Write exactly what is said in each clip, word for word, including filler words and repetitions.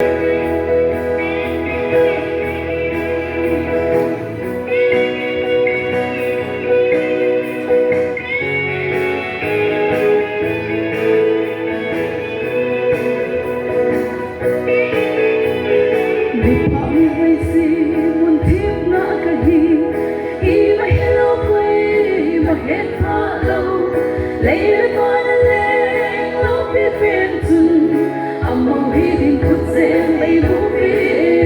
Mipa mi hoisi mun thipna kahi, ima hilou koi, ima hetpha lou, lei le van a leng loupi pen chun, amau hiding khutjem eimu peh e.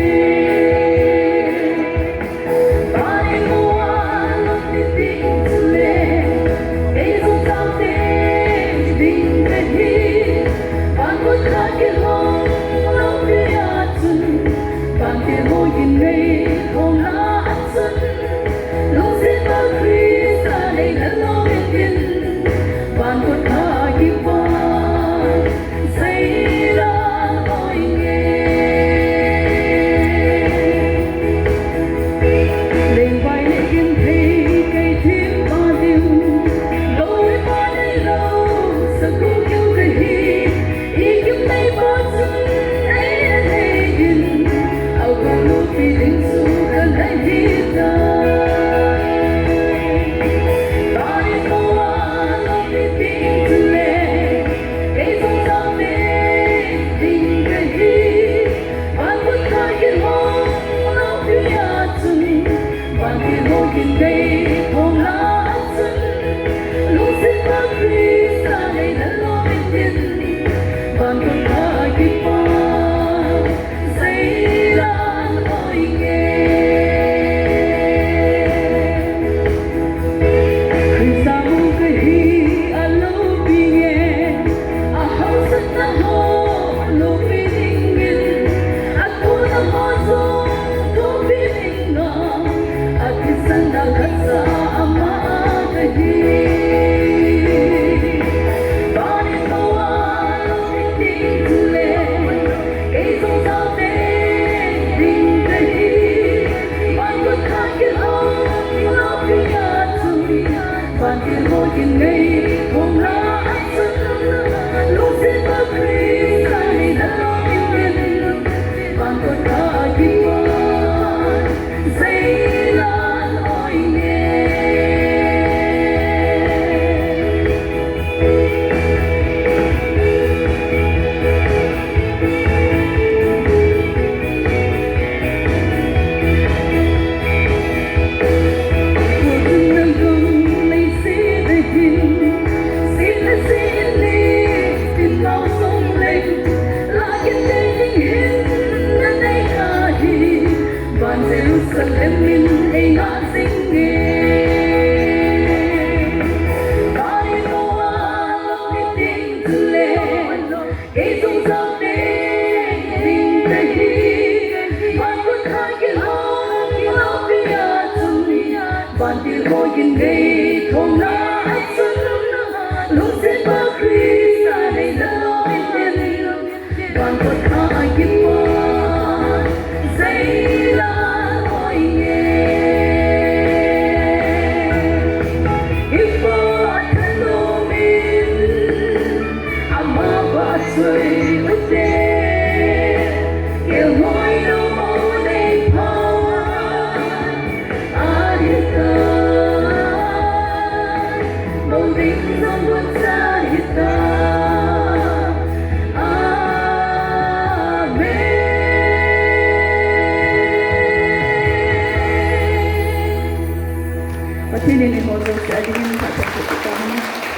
Jerusalem in ei ngah jing e. Pai mo a lo ni ting le. Kei jong jao te ding te hi, van kut kha kilhong, kilhong pi a chun, van til hoi in nei thong na a chun, lungset pa Krista nei na lo in, van kut kha kipa, sei la hoi nge. Ipa thanom in, Ama ba sui ute, ke hoi lo mo nei pha, a hita, mo ding zong gun sa hita. Amen. Pathen in eiho jouse a dingin phatah in phatah in.